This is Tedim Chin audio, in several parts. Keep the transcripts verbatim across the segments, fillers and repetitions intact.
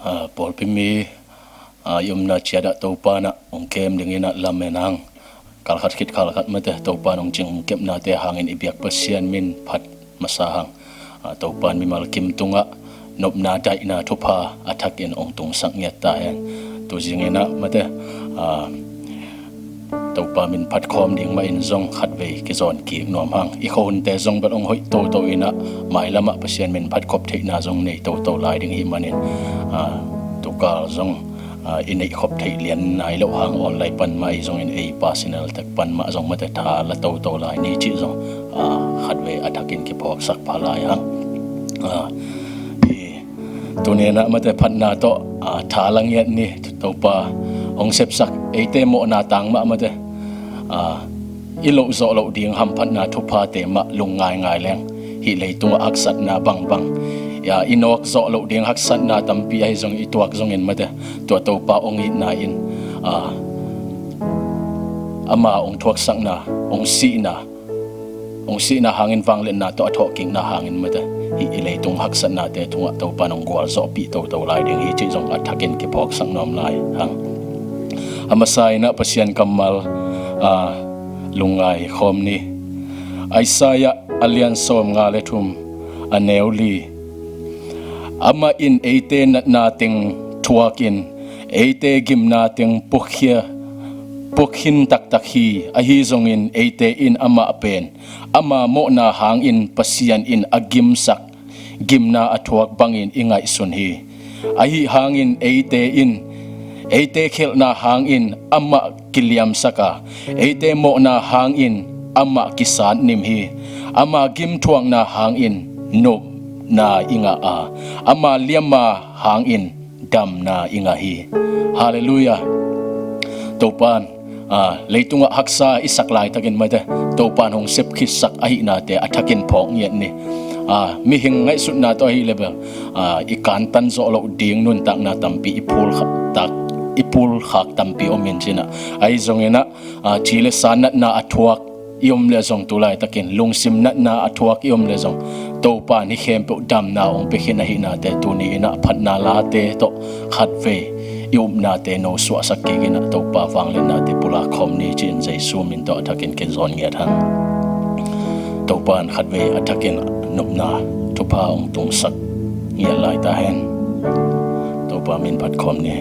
Pawlpi mi i omna ciat ah Topa in ah hong kem dingin ah lamen hang. Kalkhat khit kalkhat mate Topa in hong cing hong kepnate hangin i biak Pasian min phat masa hang. Topa in mimal kim tungah nopna daihna thupha a thakin hong tungsak ngiat ta hen. Tuzingin ah mate Topa min phat khawm ding mah in zong khatvei kizawn kik nuam hang. I khuahunte zong bel hong hoih toto in ah mailam ah Pasian min phat khop theihna zong nei toto lai ding hi manin tukal zong i neih khop theih lian nai loh hang online pan mah ahi zongin ei personal tek pan mah zong mate tha la toto lai ni cih zong khatvei a thakin kiphawksak pha lai hang. Tuni in ah mate phatna tawh tha la ngiat ni. Topa hong sepsak eite mawhna tang mah mate i loh zawh loh ding hamphatna thuphate mah lungngaingai leng hih leitungah haksatna bangbang i nawk zawh loh ding haksatna tampi ahi zong i tuak zongin mate tua Topa hong itna in ama hong thuaksakna hong sihna hong sihna hangin vangliatna tawh a thawhkikna hangin mate hih i leitung haksatnate tungah Topa in hong gualzawhpih toto lai ding hi cih zong a thakin kiphawksak nuam lai hang. A masa in ah Pasian kammal lungngai khawm ni. Isaiah a lian sawmnga le thum a neu li. Amah in eite natna teng thuakin eite gimna teng puakhia puakhin taktak hi. Ahi zongin eite in amah pen ama mawhna hangin Pasian in a gimsak gimna a thuak bangin i ngaihsun hi. Ahi hangin eite in eite khialhna hangin amah kiliamsak a, eite mawhna hangin amah kisatnim hi. Ama gimthuakna hangin nopna i ngah a, ama liamma hangin damna i ngah hi. Halleluiah. Topa in leitungah haksa i sak laitakin mate Topa in hong sepkhitsak ahihnate a thakin phawk ngiat ni. Mihing ngaihsutna tawh ahi le bel i kantan zawh loh ding nuntakna tampi i phulkhak tampi om in ci in ah ahi zongin ah ci le sa natna a thuak i om le zong tu laitakin lungsim natna a thuak i om le zong Topa in hih khempeuh damna hong pia khin ahihnate tuni in ah phatna late tawh khatvei i upnate no suahsak kik in ah Topa vangliatnate pulak khawm ni ci in Jesu min tawh a thakin kizawn ngiat hang. Topa in khatvei a thakin nopna thupha hong tungsak ngiat lai ta hen. Topa min phat khawm ni.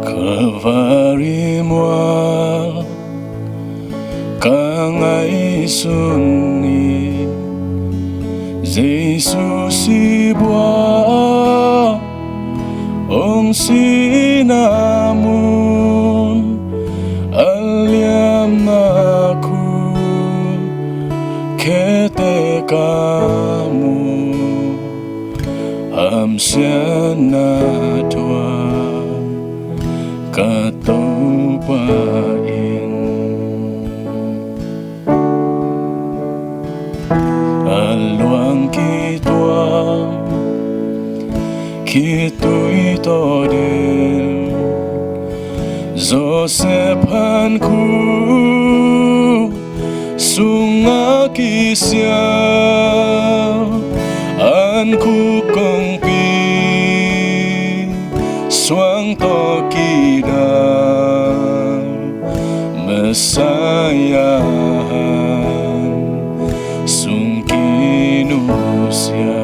Kalvari mual ka ngaihsun ni. Jesu sibua hong sihna mun a liamna khu khete ka mu. Hamsiatna thuak ka Topa in a luang kituak khitui tawh dil Joseph han khu sungah kisial an khu kongpi suang tawh kidal Messiah han sung kinusia.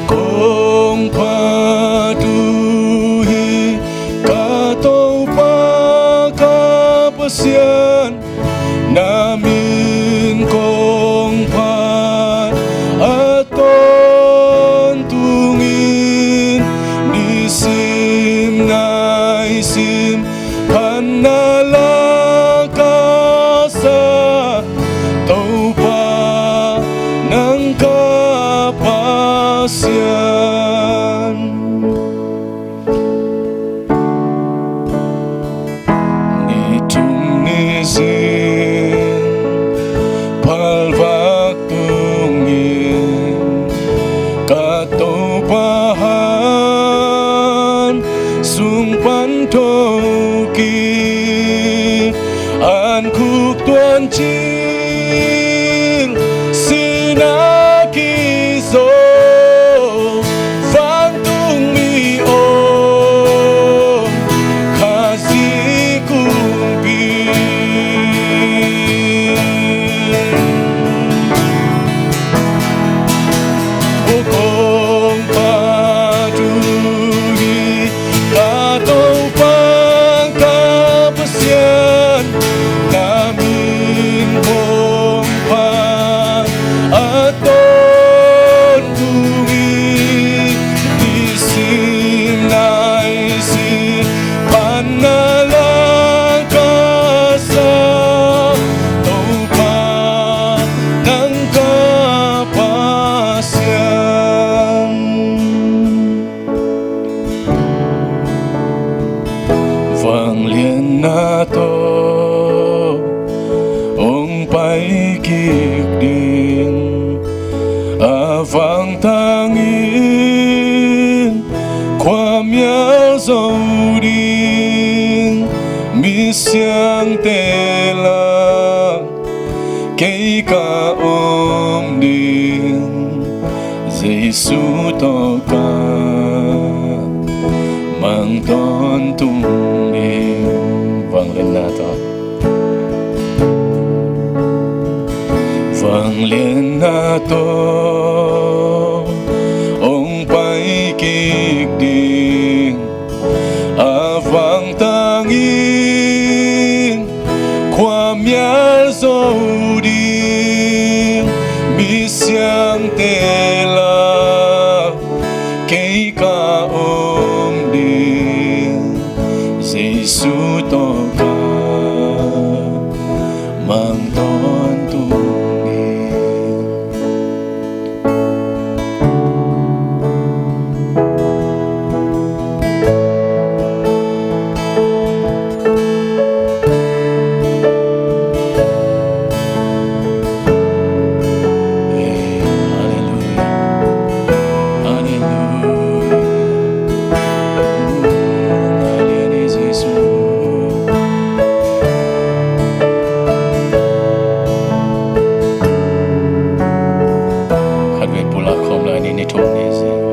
Kong phat uh hi ka Topa ka Pasian, na min kong phat a tawntungin nisim naisim phatna la ka sa Topa nang ka Pasian. Ni thum ni zing phalvak tungin ka Topa Vangliatna tawh hong pai kik ding, a vangtang in khuamial zo ding, misiangte lak kei ka om ding, Jesu tawh ka mang tawntung ding. Vangliatna tawh, vangliatna tawh hong pai kik ding, a vangtang in khuamial zo ding, misiangte lak kei ka om ding, Jesu tawh ka mang tawntung ding. Halleluia. Halleluia. Halleluia, Jesu. Khatvei pulak khawm lai ni. Ni thum ni zing,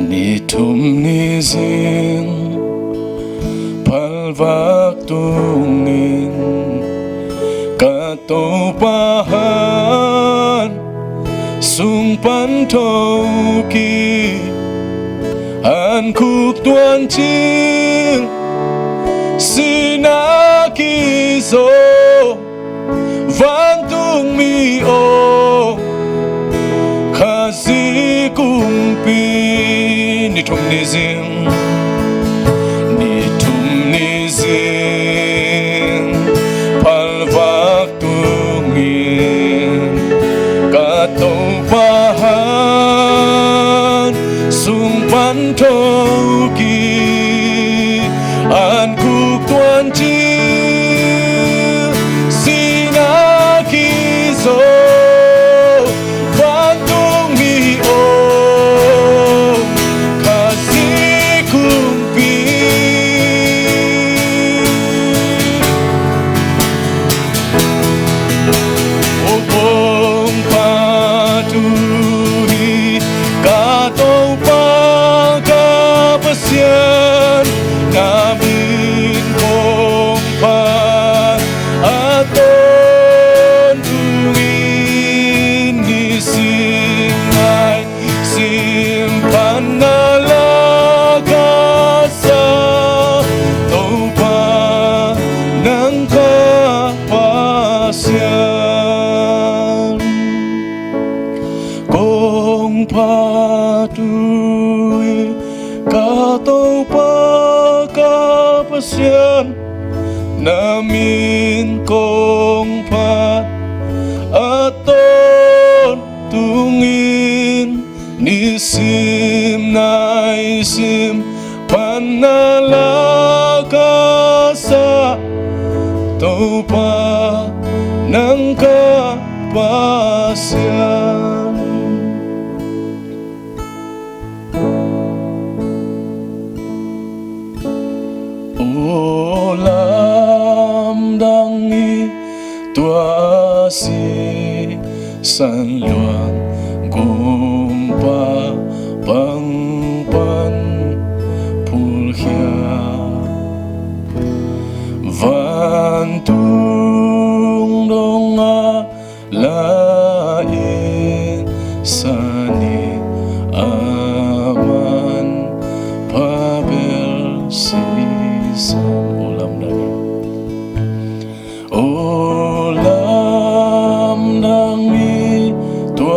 ni thum ni zing phalvak tungin ka Topa han sung pan thokik, an khuk tuan cil, sihna kizo, vantungmi aw, Khazih kumpi. Ni thum ni zing, ni thum ni zing phalvak tungin ka Topa han sung pan thokik, an khuk tuan cil, sihna kizo, vantungmi aw, Khazih kumpi. Aw kong phat uh hi ka Topa ka Pasian, na min kong phat a tawntungin nisim nai sim phat na la ka sa, Topa nang ka Pasian. Kong phat uh hi ka Topa ka Pasian, na min kong phat a tawntungin nisim nai sim phat na la ka sa, Topa nang ka Pasian. Aw lamdang hi tua si san luang gumpa bang pan phulkhia, vantung dong a la in san hi, a manpha bel sisan. Aw lamdang hi, aw lamdang hi tua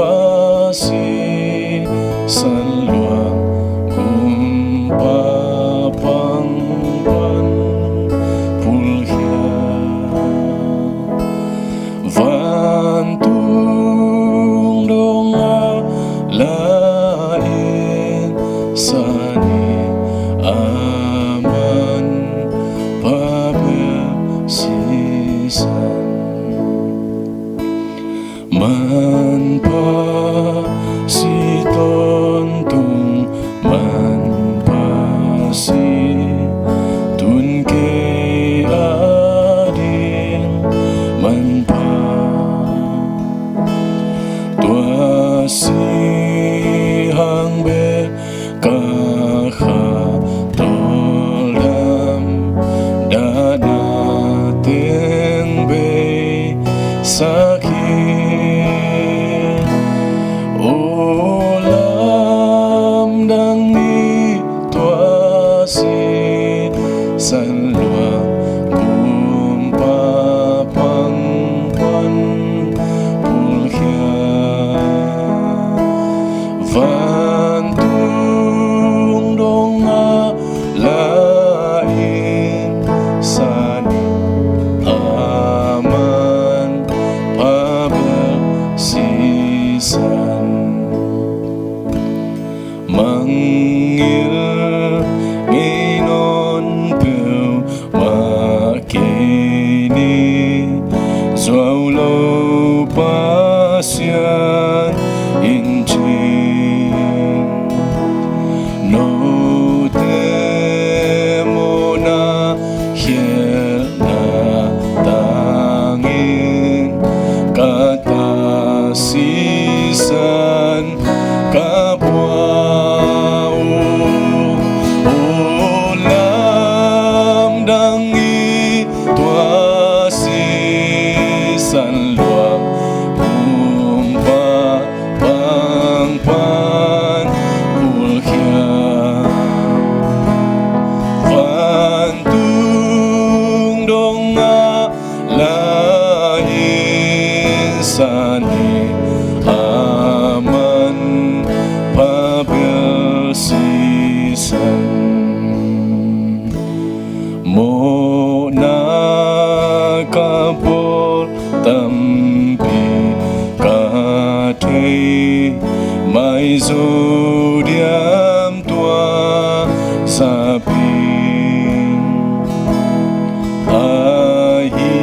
Ang i tua sisan luang kumpa pang pan pulkhia. Vantung dong a la in sa ni a man pha bel sisan. Mawhna ka bawl tampi ka thei, maizo diam tua zapi. Ahi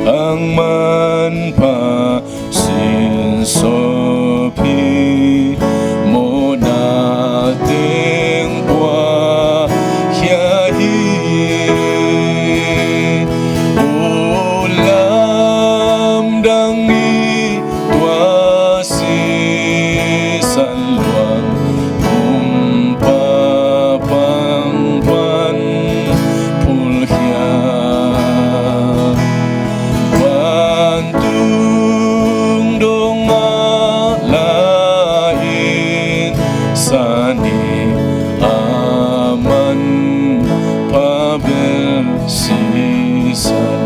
hang manpha sinsawp hi, mawhna teng puakhia hi. U lamdang i tua sisan luang kumpa pang pan pulkhia. Vantung dong a la in sa ni a man pha bel sisan.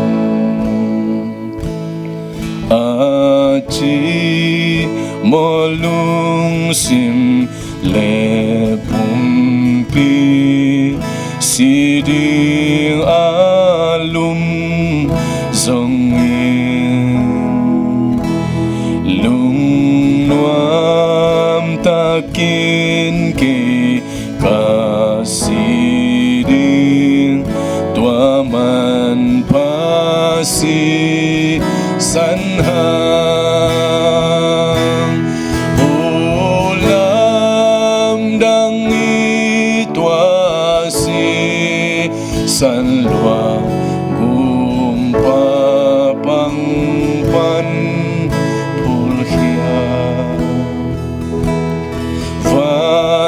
A ci maw lungsim le pumpi, si ding a lum zongin, lungnuam takin kei ka si ding, tua manpha sisan hang. U lamdang i tua sisan luang kumpa pang pan pulkhia.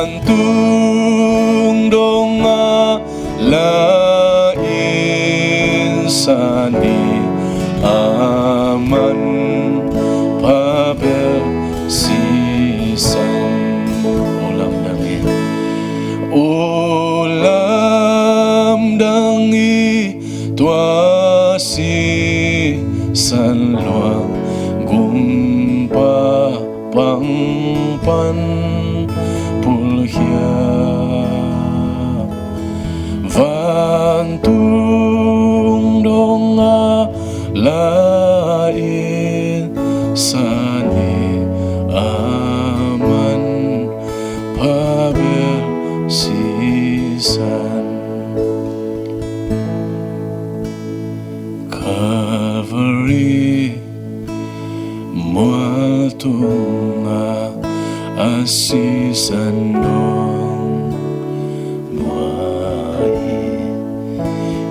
Vantung dong a la in sa ni a man pha bel sisan. U lamdang i, u lamdang i tua sisan luang kumpa pang pan pulkhia. Vantung dong a la in sa ni a man pha bel sisan. Calvary mual tungah a sisan nong muak hi.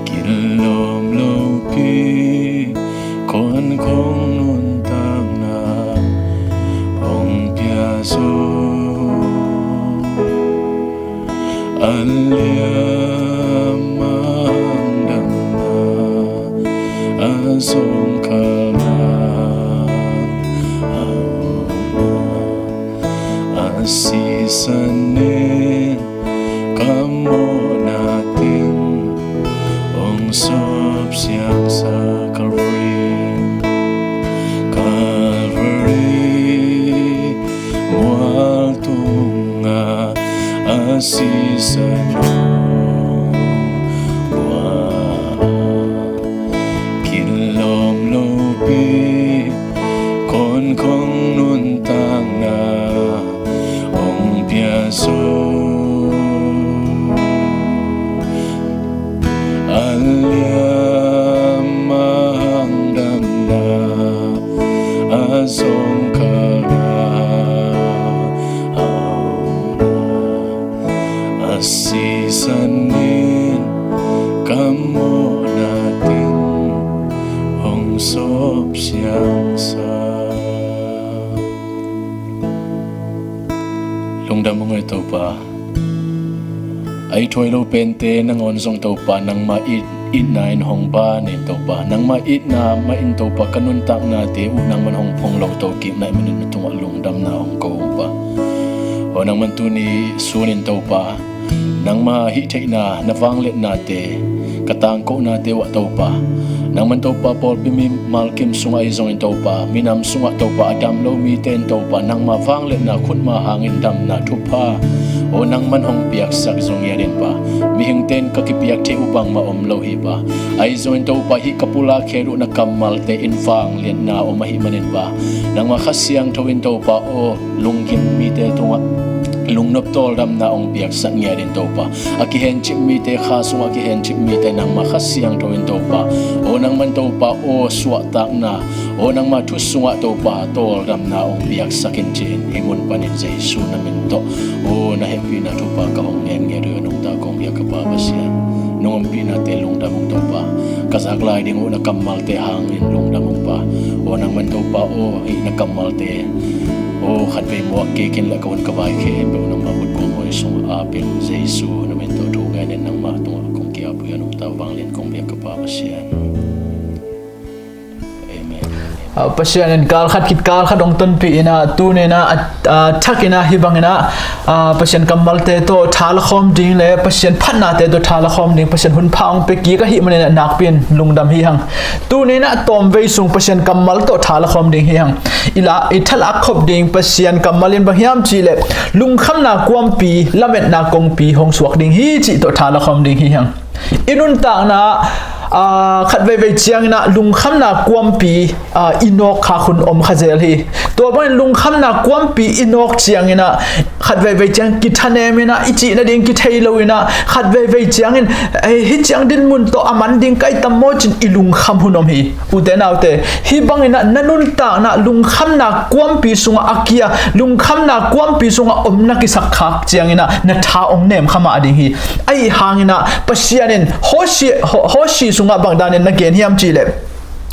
Kilawm lopi kon khong nuntakna hong pia zo. A liam a hangdamna, a zawngkalna, a upna, a sisan in ka mawhna teng hong sawp siangsa. Calvary, Calvary mual tungah a sisan nong muak. Kilawm lopi kon khong nuntakna hong pia zo. A liam a hangdamna, a zawngkalna, a upna, a sisan in ka mawhna teng hong sawp siangsa. Lungdam hong ei Topa. A it huai lo pente nangawn zong Topa, nangmah it, itna in hong ban in Topa, nangmah itna mah in Topa, ka nuntaknate uh nangman hong phong lo to kik na hih manin na tungah lungdamna hong ko ung Pa. Aw nangman tuni sunin Topa, nangmah hih theihna, na vangliatnate, ka tangkohnate uh ah Topa, nangman Topa pawlpi mi malkim sungah ahi zongin Topa, minam sungah Topa, a dam lo mite in Topa, nangmah vangliatna khutma hangin damna thupha aw nangman hong piaksak zong ngiat in Pa. Mihingte in ka kipiak theih uh bangmah om lo hi Pa. Ahi zongin Topa, hih ka pulak khel uh na kammalte in vangliatna om ahih manin Pa, nangmah Kha Siangtho in Topa aw, lunggim mite tungah lungnop tawldamna hong piaksak ngiat in Topa. A kihencip mite, kha sungah a kihencip mite nangmah Kha Siangtho in Topa, aw nangman Topa aw suahtakna, aw nangmah thu sungah Topa tawldamna hong piaksak in ci-in hih mun panin Jesu na min tawh aw na hehpihna thupha ka hong ngen ngiat uh hi. A nungta kong biak ka Pa Pasian, nong ompihnate lungdam ung Topa. Ka zak lai ding uh na kammalte hangin lungdam ung Pa. Aw nangman Topa aw, hih na kammalte aw khatvei muak kik in le ka hun ka vai khempeuh nangmah mut kong awi sung a pil Jesu na min tawh thu ngen in nangmah tungah kong kiap uh hi. A nungta vanglian kong biak ka Pa Pasian. Amen. Ah, Pasian in kal khat khit kal khat hong tonpih in ah, tuni in ah, a, a, thak in ah, hih bang in ah, a, Pasian kammalte tawh tha la khawm ding le Pasian phatnate tawh tha la khawm ding, Pasian hun pha hong pia kik ahih manin ah nakpi in lungdam hi hang. Tuni in ah tawmvei sung Pasian kammal tawh tha la khawm ding hi hang. I la, i thalak khop ding Pasian kammal in bang hiam cih leh, lungkhamna kuampi, lametna kongpi hong suak ding hi cih tawh tha la khawm ding hi hang. I nuntakna, aa, khat veivei ciangin ah lungkhamna kuampi, aa, i nawk khak hun om kha zel hi. Tua bangin lungkhamna kuampi i nawk ciangin ah khat veivei ciang kithanem in ah, i cih nading kithei lo in ah, khat veivei ciangin, eh, hih ciang dinmun tawh a man ding ka hi tam maw ci-in i lungkham hun om hi. Ute naute, hih bangin ah na nuntakna lungkhamna kuampi sungah a kia, lungkhamna kuampi sungah om na kisak khak ciangin ah na tha hong nem kha mah ding hi. Ahi hangin ah Pasian in Hosea, Ho-, Hosea sungah bang danin na gen hiam cih leh,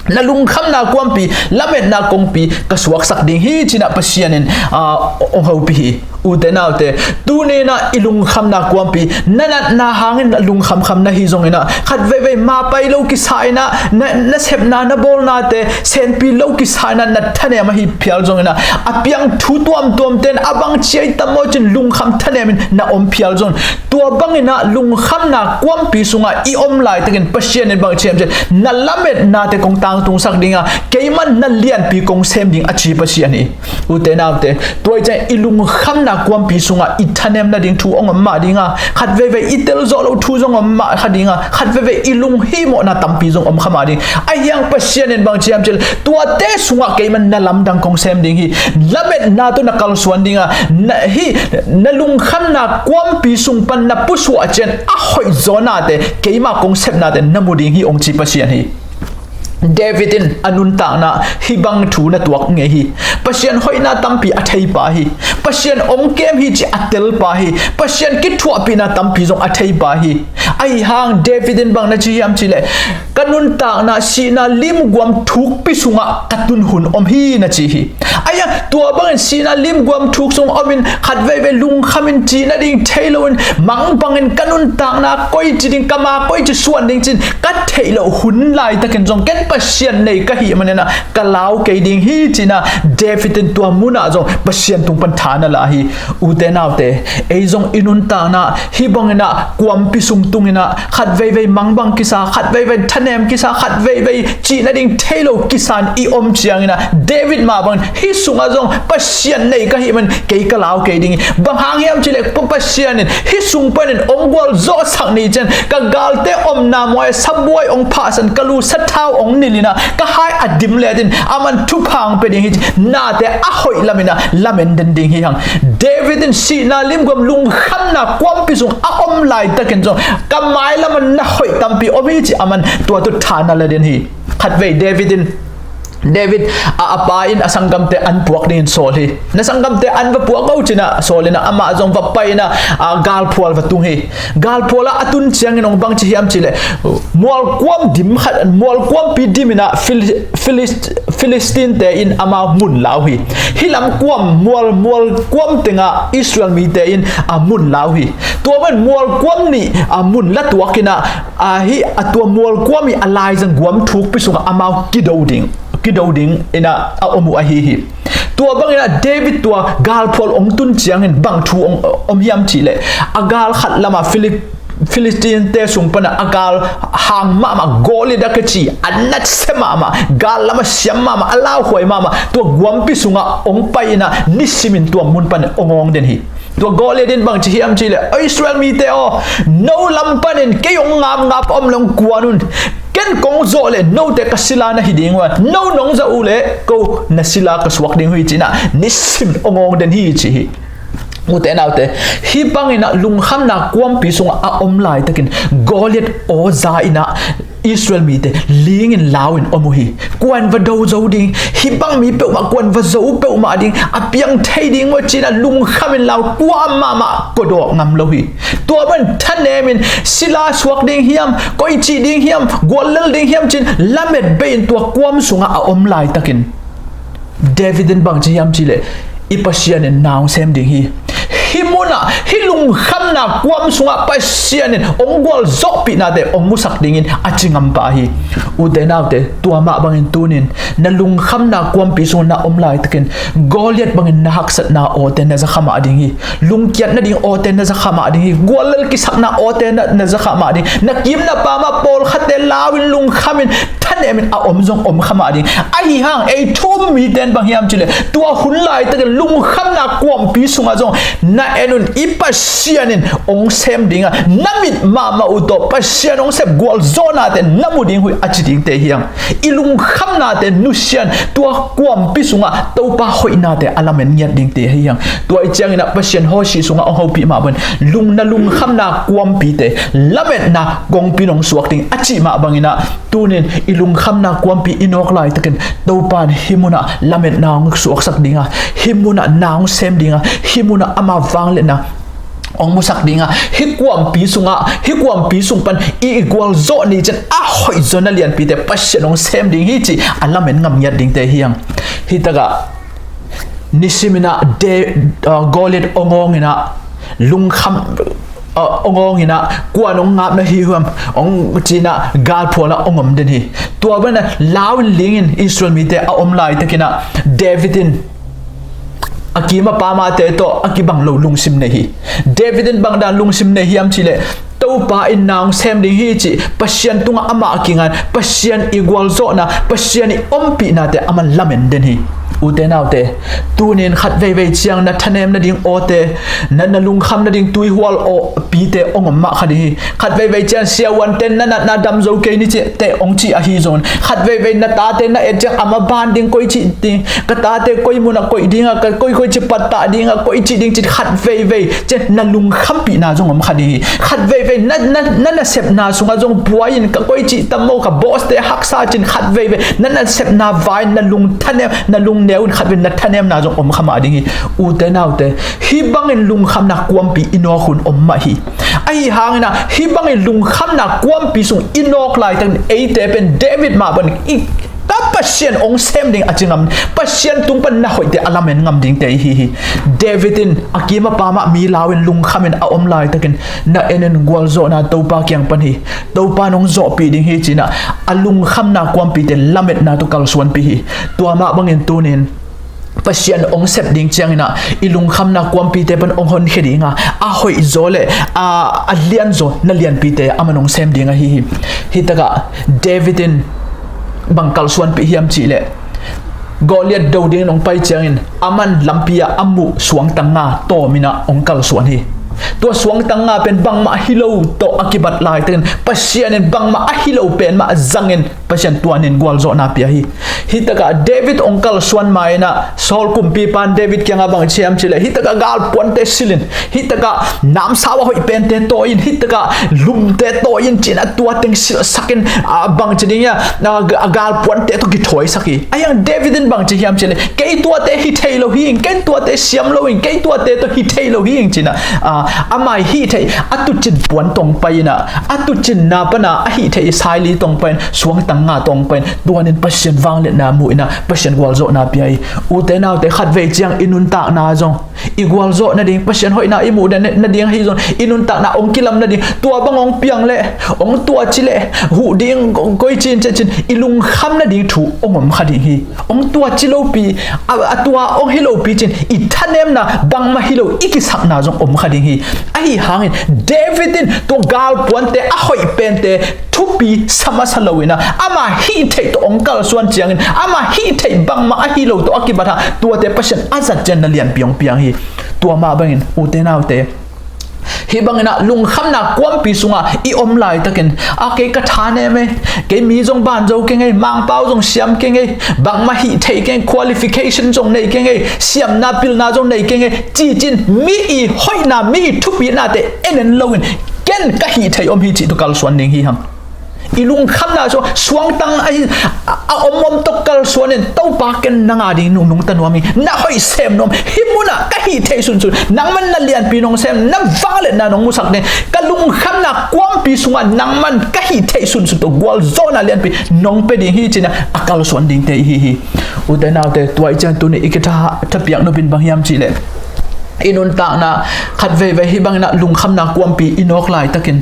na lungkhamna kuampi, lametna kongpi ka suaksak ding hi ci-in ah Pasian in, aa, hong hopih hi. Ute naute, tuni in ah i lungkhamna kuampi, na natna hangin lungkhamkham na hi zongin ah, khat veivei mapai lo kisa in ah, na, na sepna, na bawlnate senpi lo kisa in ah, na thanem ahi phial zongin ah, a piang thu tuamtuamte in a bang ci-a i tam maw ci-in lungkham thanem in na om phial zongin, tua bangin ah lungkhamna kuampi sungah i om laitakin Pasian in bang ci hiam cih leh, na lametnate kong tangtungsak ding a, keiman na lianpi kong sem ding a ci Pasian hi. Ute naute, tua hi ciang i lungkhamna kuampi sungah i thanem nading thu hong om mah ding a, khat veivei i tel zawh loh thu zong om mah kha ding a, khat veivei i lunghimawhna tampi zong om kha mah ding. Ahi hang Pasian in bang ci hiam cih leh, tuate sungah keiman na lamdang kong sem ding hi. Lametna tawh na kalsuan ding a, na, hih na lungkhamna kuampi sung pan na pusuah ciang a hoih zaw nate, keima kong sepnate na mu ding hi hong ci Pasian hi. David in a nuntakna hih bang thu na tuak ngei hi. Pasian hoihna tampi a theipa hi. Pasian hong kem hi cih a telpa hi. Pasian kithuahpihna tampi zong a theipa hi. Ahi hang David in bang na ci hiam cih leh, ka nuntakna sihna limguam thukpi sungah ka tun hun om hi na ci hi. Ahi hang tua bangin sihna limguam thuk sung omin khat veivei lungkhamin cih nading thei loin, mang bangin ka nuntakna koici ding, ka ma koici suan ding ci-in ka theih loh hun laitakin zong ken Pasian nei ka hih manin ah ka lau kei ding hi ci-in ah David in tua munah zong Pasian tung pan tha na la hi. Ute naute, ei zong i nuntakna hih bangin ah kuampi sung tungin ah khat veivei mangbang kisa, khat veivei thanem kisa, khat veivei cih nading thei lo kisa in i om ciangin ah David mah bangin hih sungah zong Pasian nei ka hih manin kei ka lau kei ding hi. Bang hang hiam cih leh Pa-, Pasian in hih sung panin hong gualzawhsak ni ciang ka galte omna muai sabuai hong phahsan, ka lu sathau hong nilh in ah ka hai a dim letin aman thupha hong pia ding hi ci, nate a hoih lamin ah lamen den ding hi hang. David in sihna limguam lungkhamna kuampi sung a om laitakin zong ka mailam ah na hoih tampi om hi ci aman tua tawh tha na la den hi. Khat vei David in David a, a pa in a sanggamte an puak dingin sawl hi. Na sanggamte an va puak o, ci-in ah sawl in ah, amah zong va pai in ah, a, galphual va tung hi. Galphual ah a tun ciangin hong bang ci hiam cih leh, mualkuam dim khat, mualkuampi dim in ah Phil-, Philist-, Philistine-te in amau mun la uh hi. Hih lam kuam, mual, mualkuam tengah Israel mite in, a, mun la uh hi. Tua bang mualkuam nih, a, mun la tuak in ah, a, hih a tua mualkuam ih a laizang guam thukpi sungah amau kido ding, kido ding in ah a om uh ahi hi. Tua bangin ah David tua galphual hong tun ciangin bang thu hong om hiam cih leh, a gal khat lamah Philip-, Philistine-te sung panah a gal hang mahmah, Goliath a kici, a natsia mahmah, gal lamah siam mahmah, a lauhuai mahmah, tua guampi sungah hong pai in ah nisimin tua mun panin hong awng den hi. Tua Goliath in bang ci hiam cih leh, "O Israel mite aw, no lam panin kei hong ngapngap om leh hong kuan un. Ken kong zawh leh note ka sila na hi ding uh a, no nong zawh uh leh ko na sila ka suak ding uh hi," ci-in ah nisimin hong awng den hi, ci hi. Ute naute, hih bangin ah lungkhamna kuampi sungah a om laitakin Goliath aw za in ah Israel mite lingin lau in om uh hi. Kuan va do zo ding, hih bang mi peuhmah kuan va zo peuhmah ding, a piang thei ding uh a, ci-in ah lungkhamin lau, kuam mahmah, kawdawk ngam lo hi. Tua bang thanemin sila suak ding hiam, koici ding hiam, guallel ding hiam ci-in lamet bei in tua kuam sungah a om laitakin David in bang ci hiam cih leh, "I Pasian in na hong sem ding hi." Hih munah, hih lungkhamna kuam sungah Pasian in hong gualzawhpihnate hong musak dingin a ci ngam pah hi. Ute naute, tua mah bangin tunin na lungkhamna kuampi sungah na om laitakin Goliath bangin na haksatna awte na za kha mah ding hi. Lungkiat nading awte na za kha mah ding hi. Guallel kisakna awte na, na za kha mah ding. Na kim na pam ah pawlkhatte lau in lungkhamin thanemin a om zong om kha mah ding. Ahi hang ei thu um mite in bang hiam cih leh, tua hun laitakin lungkhamna kuampi sungah zong na en un, i Pasian in hong sem ding a, na mit mahmah uh tawh Pasian hong sep gualzawhnate na mu ding uh hi, a ci dingte hi hang. I lungkhamnate nusia in, tua kuampi sungah Topa hoihnate a lamen ngiat dingte hi hang. Tua ahih ciangin ah Pasian hawsih sungah hong hopih mah bangin lung, na lungkhamna kuampite lametna kongpi in hong suak ding a cih mah bangin ah, tunin i lungkhamna kuampi i nawk laitakin Topa in hih munah lametna hong suaksak ding a, hih munah na hong sem ding a, hih munah ama vangliatna hong musak ding a, hih kuampi sungah, hih kuampi sung pan i, i gualzawh ni ciang a hoihzawhna lianpite Pasian hong sem ding hi, cih a lamen ngam ngiat dingte hi hang. Hih takah nisimin ah De-, uh, Goliath hong awng in ah lungkham, uh, hong awng in ah, "Kuan hong ngap na hi uh hiam?" hong ci-in ah galphual ah hong om den hi. Tua bangin ah lau in ling in Israel mite a om laitakin ah David in a kim a pam ahte tawh a kibang lo lungsim nei hi. David in bang dan lungsim nei hiam cih leh, Topa in na hong sem ding hi, cih Pasian tungah amah a kinga in, Pasian i gualzawhna, Pasian i ompihnate aman lamen den hi. Ute naute, tunin khat veivei ciang na thanem nading awte, na, na lungkham nading tuihual awpite hong om mah kha ding hi. Khat veivei ciang siavuante na natna dam zo kei ni, cih te hong cih ahi zongin, khat veivei na tate na et ciang a maban ding, koici ding, ka tate koi munah koih ding a, ka koi, koici pattah ding a, koici ding, cih khat veivei ciang na lungkhampihna zong om kha ding hi. Khat veivei na, na, na nasepna sungah zong buai in, ka koici tam maw, ka boss-te haksa, ci-in khat veivei na nasepna vai in na lungthanem, na lungneu in khat veivei na thanemna zong om kha mah ding hi. Ute naute, hih bangin lungkhamna kuampi i nawk hun om mah hi. Ahi hangin ah hih bangin lungkhamna kuampi sung i nawk laitakin eite pen David mah bangin i, ka Pasian hong sem ding a ci ngam, Pasian tung pan na hoihte a lamen ngam dingte i hi hi. David in a kim a pam ah mi lau in lungkham in a om laitakin na en in gualzawhna Topa kiang pan hi. Topa in hong zawhpih ding hi, ci-in ah a lungkhamna kuampite lametna tawh kalsuanpih hi. Tua mah bangin tunin Pasian hong sep ding ciangin ah i lungkhamna kuampite pan hong honkhia ding a, a hoihzaw le a, a lianzaw na lianpite aman hong sem ding ahi hi. Hih takah David in bang kalsuanpih hiam cih leh, Goliath do dingin hong pai ciangin aman lampi ah a muh suangtang nga tawm in ah hong kalsuan hi. Tua suangtang nga pen bangmah hi lo tawh a kibat laitakin Pasian in bangmah a hi lo pen mah zangin Pasian tuanin gualzawhna pia hi. Hitakah David hong kalsuan ma-in ah Saul kumpipa in David kiangah bang ci hiam cih leh, hitakah galpuante silhin, hitakah namsau a hoih pente tawi-in, hitakah lumte tawi-in ci-in a tua teng silhsakin, a bang ci ding hiam, a galpuante tawh kithawisak hi. Ahi hang David in bang ci hiam cih leh, kei tuate hi thei lo hi ing, kei tuate siam lo ing, kei tuate tawh hi thei lo hi ing ci-in ah, a, ama hih theih a tucin puan tawh hong pai-in ah, a tucinna pan a hih theih saili tawh hong pai-in, suangtang nga tawh hong pai-in, tuanin Pasian vangliatna mu-in ah Pasian gualzawhna pia hi. Ute naute, khatvei ciang i nuntakna zong, i gualzawh nading, Pasian hoihna i muh nading ahi zong, i nuntakna hong kilam nading, tua bang hong piang leh, hong tuaci leh, huh ding koici in ciah cin, i lungkham nading thu hong om kha ding hi. Hong tuaci lopi, a, a tua hong hi lopi cin, i thanemna bangmah hi lo i kisakna zong om kha ding hi. Ahi hangin David in tua galpuante a hoih pente thupi sa masa lo-in ah, ama hih theih tawh hong kalsuan ciangin, ama hih theih bangmah ahi lo tawh a kibat hang tuate Pasian a zat ciang na lianpi hong piang hi. Tua mah bangin ute naute, hih bangin ah lungkhamna kuampi sungah i om laitakin, a, kei ka thanem e, kei mi zong banzo keng e, Mangpau zong siam keng e, bangmah hih thei keng, qualification zong nei keng e, siamna pilna zong nei keng e, ci-in mi i hoihna, mi i thupihnate en en lo-in, ken ka hih theih om hi cih tawh kalsuan ding hi hang. I lungkhamna sung suangtang a, a, a om om tawh kalsuan in, Topa, ken nang a ding nungnung ta nuam ing, na hoih sem nuam, hih munah ka hih theih sunsun nangman na lianpi nong sem, na vangliatna nong musak ding, ka lungkhamna kuampi sungah nangman ka hih theih sunsun tawh gualzawhna lianpi nong pia ding hi ci-in ah a kalsuan dingte i hi hi. Ute naute, tua i ciang tuni i kitha, thapiak nopin bang hiam cih leh, i nuntakna khatveivei hih bangin ah lungkhamna kuampi i nawk laitakin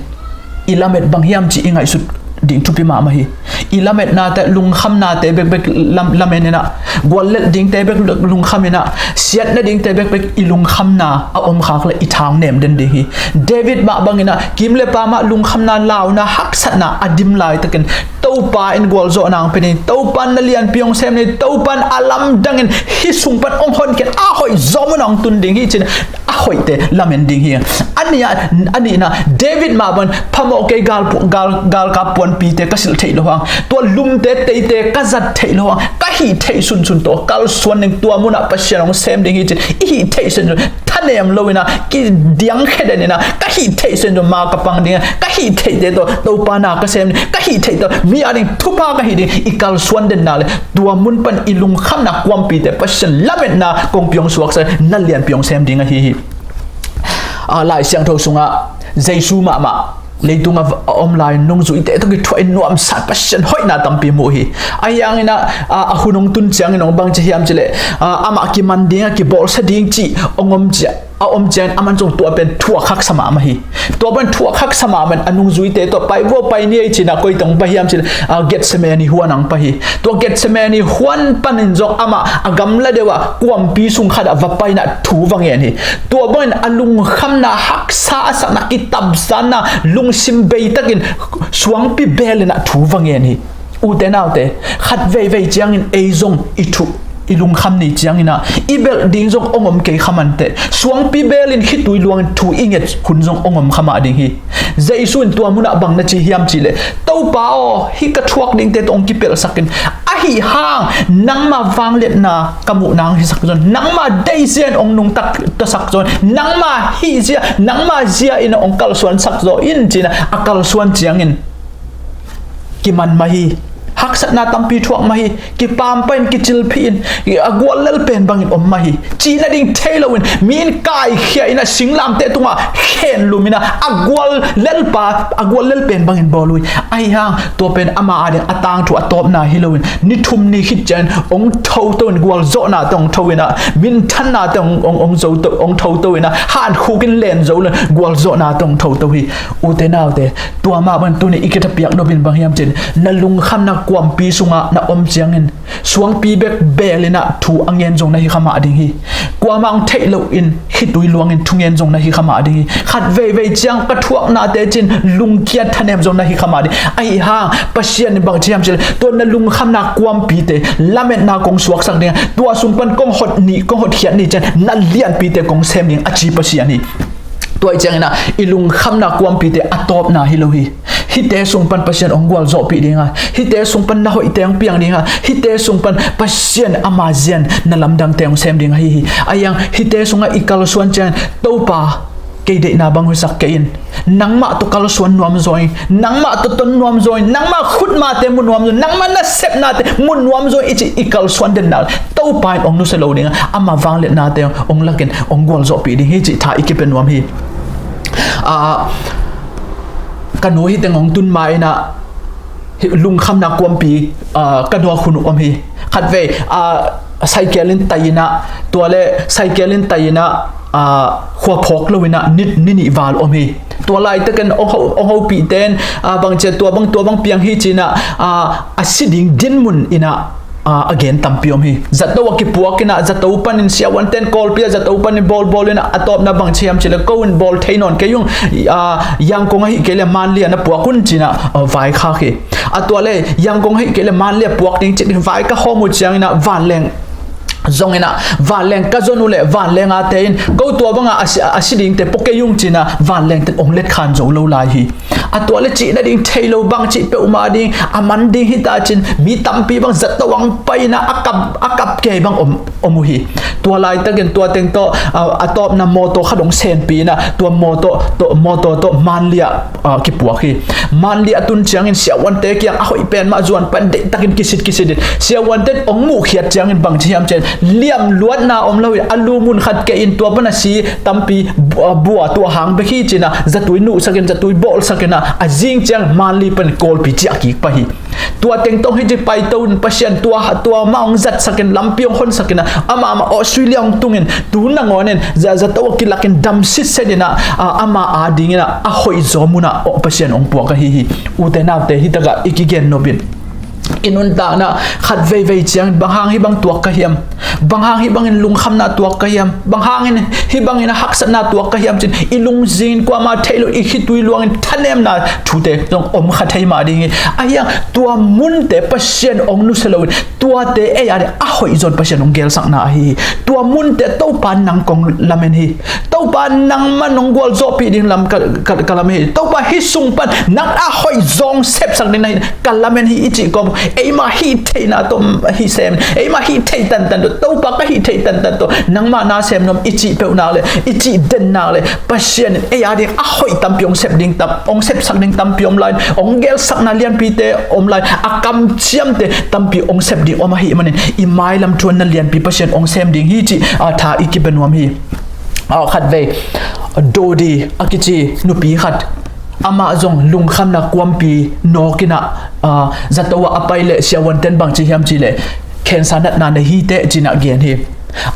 i lamet bang hiam cih i ngaihsut ding thupi mahmah hi. I lametnate, lungkhamnate bekbek lam-, lamen in ah, guallelh dingte bekbek lungkham in ah, siat nadingte bekbek i lungkhamna a om khak leh i tha hong nem den ding hi. David mah bangin ah, kim le pam ah lungkhamna, launa, haksatna a dim laitakin Topa in gualzawhna hong pia ding, Topa in na lianpi hong sem ding, Topa in a lamdangin hih sung pan hong honkhia in, a hoih zawh munah hong tun ding hi ci-in a hoihte lamen ding hi. A nih a, a nihna, David mah bangin phamawh kei, gal, gal, galkap puanpite ka silh theih loh hang, tua lumte teite ka zat theih loh hang, ka hih theih sunsun tawh kalsuan ding, tua munah Pasian hong sem ding hi ci-in i hih theih sunsun thanem lo-in ah, kidiangkhia den in ah, ka hih theih sunsun ma ka pang ding a, ka hih theihte tawh Topa na ka sem ding, ka hih theih tawh mi a ding thupha ka hih ding, i kalsuan den nak leh, tua mun pan i lungkhamna kuampite Pasian lametna kong pia hong suaksak, na lianpi hong sem ding ahi hi. A, Lai Siangtho sungah Jesu mahmah leitungah a om lai nungzuite tawh kithuah in nuamsa Pasian hoihna tampi mu hi. Ahi hangin ah, a, a hun hong tun ciangin hong bang ci hiam cih leh, a, amah kiman ding a, kibawlsia ding cih hong om ciang, a om ciangin aman zong tua pen thuak haksa mahmah hi. Tua pen thuak haksa mahmah in a nungzuite tawh, pai vua, pai ni ei ci-in ah, koi teng pai hiam cih leh, a, Gethsemane huan ah hong pai hi. Tua Gethsemane huan panin zong amah a gamla deuh ah kuampi sung khat ah va pai in ah thu va ngen hi. Tua bangin a lungkhamna, haksa a sakna, kitamsanna, lungsim beitakin suangpi beel in ah thu va ngen hi. Ute naute, khatveivei ciangin ei zong i thu, i lungkham ni ciangin ah i belh ding zong hong om kei kha mah inteh, suangpi beel in khitui luangin thu i nget hun zong hong om kha mah ding hi. Jesu in tua munah bang na ci hiam cih leh, Topa aw, hih ka thuak dingte tawh hong kipelhsak in, ahi hang nangma vangliatna ka muh nang hisak zaw in, nangma deihzia in hong nungta sak zaw in, nangma hihzia, nangma zia in hong kalsuansak zaw in ci-in ah a kalsuan ciangin kiman mah hi. Haksatna tampi thuak mah hi. Kipampa in, kicilphih in, a guallel pen bangin om mah hi. Cih nading thei loin mi in kaikhia in ah singlamteh tungah khenlum in ah a guallelpa, a guallel pen bangin bawl uh hi. Ahi hang tua pen ama ading a tangthu a tawpna hi loin, ni thum ni khit ciangin hong thoto in, gualzawhnate hong tho in ah, minthannate hong, hong, hong zoto, hong thoto in ah, hankhuk in len zo loin gualzawhnate hong thoto hi. Ute naute, tua mah bangin tuni i kithapiak nopin bang hiam cih leh, na lungkhamna kuampi sungah na om ciangin suangpi bek beel in ah thu a ngen zong na hi kha mah ding hi. Kuamah hong theih loin khitui luangin thungen zong na hi kha mah ding hi. Khatveivei ciang ka thuaknate ci-in lungkia thanem zong na hi kha mah ding. Ahi hang Pasian in bang ci hiam cih leh, tua na lungkhamna kuampite lametna kong suaksak ding a, tua sung pan kong hot ni, kong hotkhiat ni ciang na lianpite kong sem ding a ci Pasian hi. Tua ih ciangin ah i lungkhamna kuampite a tawpna hi lo hi. Hihte sung pan Pasian hong gualzawhpih ding a, hihte sung pan na hoihte hong piang ding a, hihte sung pan Pasian ama zian na lamdangte hong sem ding ahi hi. Ahi hang hihte sungah i kalsuan ciangin, Topa, kei deihna bang hoihsak kei in, nangmah tawh kalsuan nuam zaw in, nangmah tawh ton nuam zaw in, nangmah khutmate mu nuam zaw in, nangmah nasepnate mu nuam zaw in i cih i kalsuan denna Topa in hong nusia lo ding a, ama vangliatnate hong lakin hong gualzawhpih ding hi cih tha i kipia nuam hi. Ah, ka nu hi teng hong tun ma in ah, hi, lungkhamna kuampi, ah, ka nuak hun uh om hi. Khatvei, ah, cycle in tai in ah, tua le cycle in tai in ah, ah, khua phawk lo in ah, ni, ni nih val om hi. Tua laitakin hong ho, hong hopihte in, ah, bangci a tua bang, tua bang piang hi ci in ah, ah, a si ding dinmun in ah, ah, a gen tampi om hi. Zato a kipuak in ah, zato panin siavuante in Kawlpi ah, zato panin bawlbawl in ah, a tawpna bangci hiam ci le, ko in bawl thei nawn kei ung, ah, Yangon ahih kei le Manli ah na puak un ci in ah, ah, vaikhak hi. A tua le Yangon ahih kei le Manli ah puak ding ci ding vaikhak hawm uh ciangin ah vanleng zong in ah, vanleng ka zon uh le vanleng a te in, ko tua bangah a si, a si dingte pua kei ung ci in ah vanlengte in hong letkhan zo lo lai hi. A tua le cih nading thei lo bang cih peuhmah ding, a man ding hi ta cin, mi tampi bang zato hong pai in ah, a kap, a kap kei bang om, om uh hi. Tua laitakin tua teng tawh, a, a tawpna mawtaw khat hong senpi in ah, tua mawtaw tawh, mawtaw tawh Manli ah, a, kipuak hi. Manli a tun ciangin siavuante kiang a hoih pen mah zuan pan deihtakin kisit kisit in, siavuante in hong muhkhiat ciangin bangci hiam ci in, liamluatna om lo in, a lu mun khat kei in tua pan a si tampi bu-, a, bua tua hang bek hi ci in ah, zatui nuhsak in, zatui bawlsak in ah, a zing ciang Manli pan Kawlpi ciah kik pah hi. Tua teng tawh hih ci paito in Pasian tua, tua mah hong zatsak in, lampi hong honsak in ah, amah mah Australia hong tung in, tu nangawn in za, zato a kilak in dam sitset in ah, a, ama a ding in ah a hoih zaw mun ah, aw, Pasian hong puak ahi hi. Ute naute, hi takah i kigen nop in, i nuntakna khat veivei ciang bang hang hih bang tuak ka hiam? Bang hang hih bangin lungkhamna tuak ka hiam? Bang hangin hih bangin a haksatna tuak ka hiam cin, i lungzing in kuamah theih lo, i khitui luangin thanemna thute zong om kha thei mah ding hi. Ahi hang tua munte Pasian hong nusia lo in, tuate ei a ding a hoih zaw in Pasian hong gelsakna ahi hi. Tua munte Topa nang kong lamen hi. Topa nangmah nong gualzawhpih ding lam ka, ka, ka lamen hi. Topa hih sung pan nang a hoih zaw hong sepsak ding na hi, ka lamen hi i cih kawm, eimah hih theihna tawh hih sem, eimah hih theih tantan tawh, Topa ka hih theih tantan tawh nangmah na sem nuam i cih peuhnak le i cih dennak le Pasian in ei a ding a hoih tampi hong sep ding tam, hong sepsak ding tampi om lai, hong gelsakna lianpite om lai, a kamciamte tampi hong sep ding om ahih manin i mailam thuanna lianpi Pasian hong sem ding hi cih, a, tha i kipia nuam hi. A, khatvei, Dodi a kici nupi khat, amah zong lungkhamna kuampi nawk in ah, a, zato ah a pai leh siavuante in bangci hiam ci leh, khensa natna nei hi teh ci in ah gen hi.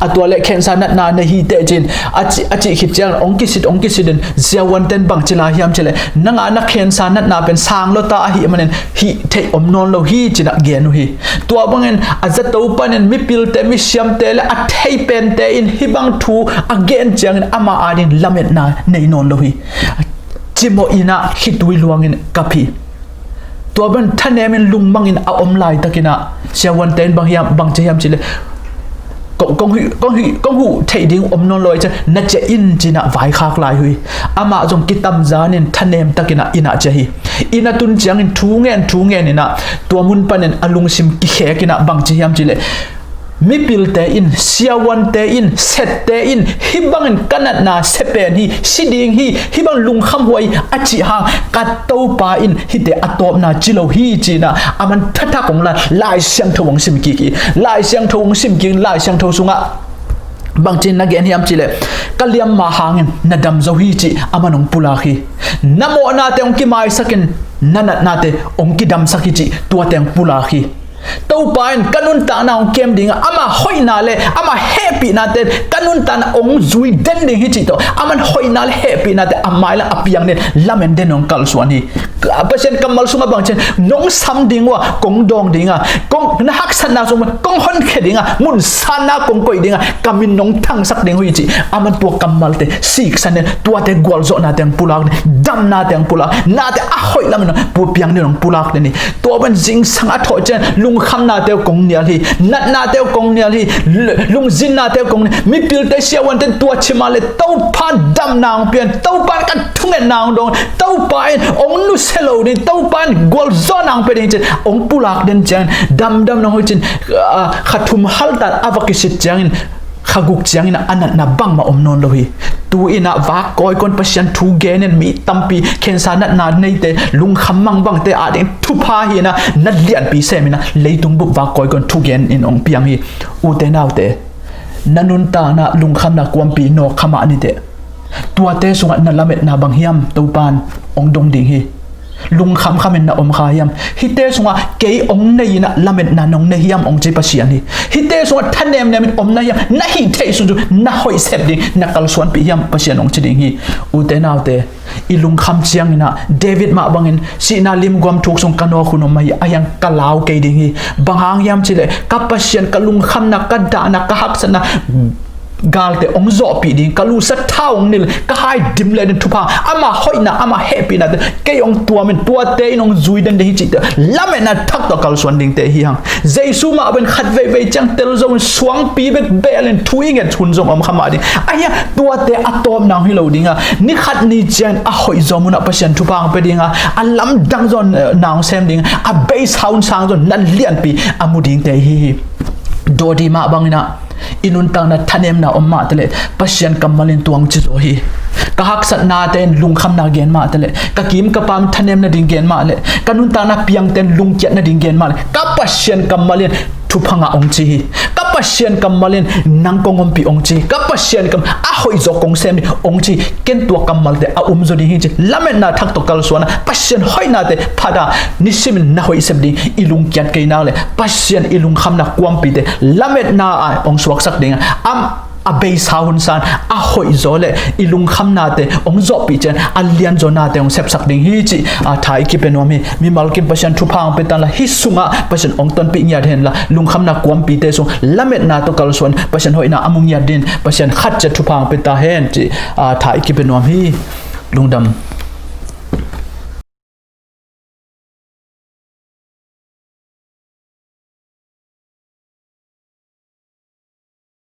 A tua leh khensa natna nei hi teh ci in a ci, a cih khit ciang hong kisit, hong kisit in siavuante in bangci la hiam ci leh, nang a na khensa natna pen sang lo ta ahih manin hih theih om nawn lo hi ci in ah gen uh hi. Tua bangin a zato panin mipilte, misiamte le a thei pente in hih bang thu a gen ciangin ama a ding lametna nei nawn lo hi. Cimawh in ah khitui luangin kap hi. Tua bang thanemin lungmangin a om laitakin ah siavuante in bang hiam, bangci hiam ci leh, kong, kong huh, kong huh, kong huh theih ding om nawn lo ahih ciang na ciah in ci in ah vaikhak lai uh hi. Amah zong kitamzan in thanem takin ah inn ah ciah hi. Inn a tun ciangin thu ngen, thu ngen in ah tua mun panin a lungsim kikhek in ah bangci hiam ci leh, mipilte in, siavuante in, sette in, hih bangin ka natna sia pen hi, si ding hi, hih bang lungkham huai hi a cih hang, ka Topa in hihte a tawpna ci lo hi ci in ah aman thathak hong lan, Lai Siangtho hong sim kik hi. Lai Siangtho hong sim kik, Lai Siangtho sungah bangci in na gen hiam ci leh, ka liamma hangin na dam zo hi cih aman hong pulak hi. Na mawhnate hong kimaisak in na natnate hong kidamsak hi cih tuate hong pulak hi. Topa in ka nuntakna hong kem ding a, ama hoihna le ama hehpihnate in ka nuntakna hong zui den ding hi cih tawh, aman hoihna le hehpihnate a mailam a piang den, lamen den hong kalsuan hi. Pasian kammal sungah bangci in, nong sam ding uh a, kong dawng ding a, kong, na haksatna sung kong honkhia ding a, mun sanna kong koih ding a, ka min nong thangsak ding uh hi cih aman tua kammalte siksan den, tuate gualzawhnate hong pulak den, damnate hong pulak, nate a hoih lamin hong pu, piang den hong pulak den hi. Tua bang zingsang a thawh ciang lungkhamnate uh kong nial hi, natnate uh kong nial hi, l-, lungzinna te kong, mipilte siavuante tua chima le Topa damna hong pian, Topa in ka thungetna hong dong, Topa in hong nusia lo ding, Topa in gualzawhna hong pia ding cin hong pulak den ciangin damdam nong hoih cin, ah, kha thum haltat a va kisit ciangin kha guk ciangin a natna bangmah om nawn lo hi. Tu-in ah vak kawikawi in Pasian thu gen in mi tampi khensa natna neite, lungkham mangbangte ading thupha hi-in ah na lianpi sem in ah leitung bup vak kawikawi in thu gen in hong piang hi. Ute naute, na nuntakna lungkhamna kuampi nawk kha mah ni teh. Tuate sungah na lametna bang hiam Topa in hong dong ding hi. Lungkham khamin na om kha hiam? Hihte sungah kei hong nei in ah lametna nong nei hiam hong ci Pasian hi. Hihte sungah thanemnemin om na hiam? Na hih theih sunsun na hoih sep ding na kalsuanpih hiam Pasian hong ci ding hi. Ute naute, i lungkham ciangin ah David mah bangin sihna limguam thuk sung ka nawk hun om mah hi, ahi hang ka lau kei ding hi. Bang hang hiam cih leh ka Pasian, ka lungkhamna, ka dahna, ka haksatna galte hong zawhpih ding, ka lusa thau hong nilh, ka hai dim leh ding thupha, ama hoihna, ama hehpihnate kei hong tuamin tuate in hong zui den ding hi cihte lametna thak tawh kalsuan dingte hi hang. Jesu mah bangin khat veivei ciang tel zo in suangpi bek belin thu i nget hun zong om kha mah ding. Ahi hang tuate a tawpna hong hi lo ding a, ni khat ni ciangin a hoih zaw munah Pasian thupha hong pia ding a, a lamdang zaw na hong sem ding a, a beisa hun sang zaw na lianpi a mu dingte hi hi. Dawdi mah bangin ah i nuntakna thanemna om mah taleh Pasian kammal in tua hong ci zaw hi. Ka haksatnate in lungkhamna gen mah taleh, ka kim ka pam thanem nading gen mah leh, ka nuntakna piangte in lungkiat nading gen mah leh, ka Pasian kammal in thupha ngah hong ci hi. Ka Pasian kammal in nang kong ompih hong ci hi. Ka Pasian kam a hoih zaw kong sem ding hong ci hi. Ken tua kammalte a um zaw ding hi ci. Lametna thak tawh kalsuan a, Pasian hoihnate phat a, nisimin na hoih sep ding i lungkiat kei nak leh Pasian i lungkhamna kuampite lametna ah hong suaksak ding a, am a beisa hun san a hoih zaw leh i lungkhamnate hong zawhpih ciang a lianzawnate hong sepsak ding hi cih, a, tha i kipia nuam hi. Mimal kim Pasian thupha hong pia ta la, hih sungah Pasian hong tonpih ngiat hen la, lungkhamna kuampite sung lametna tawh kalsuan Pasian hoihna a mu ngiat dingin Pasian khat ciat thupha hong pia ta hen cih, a, tha i kipia nuam hi. Lungdam.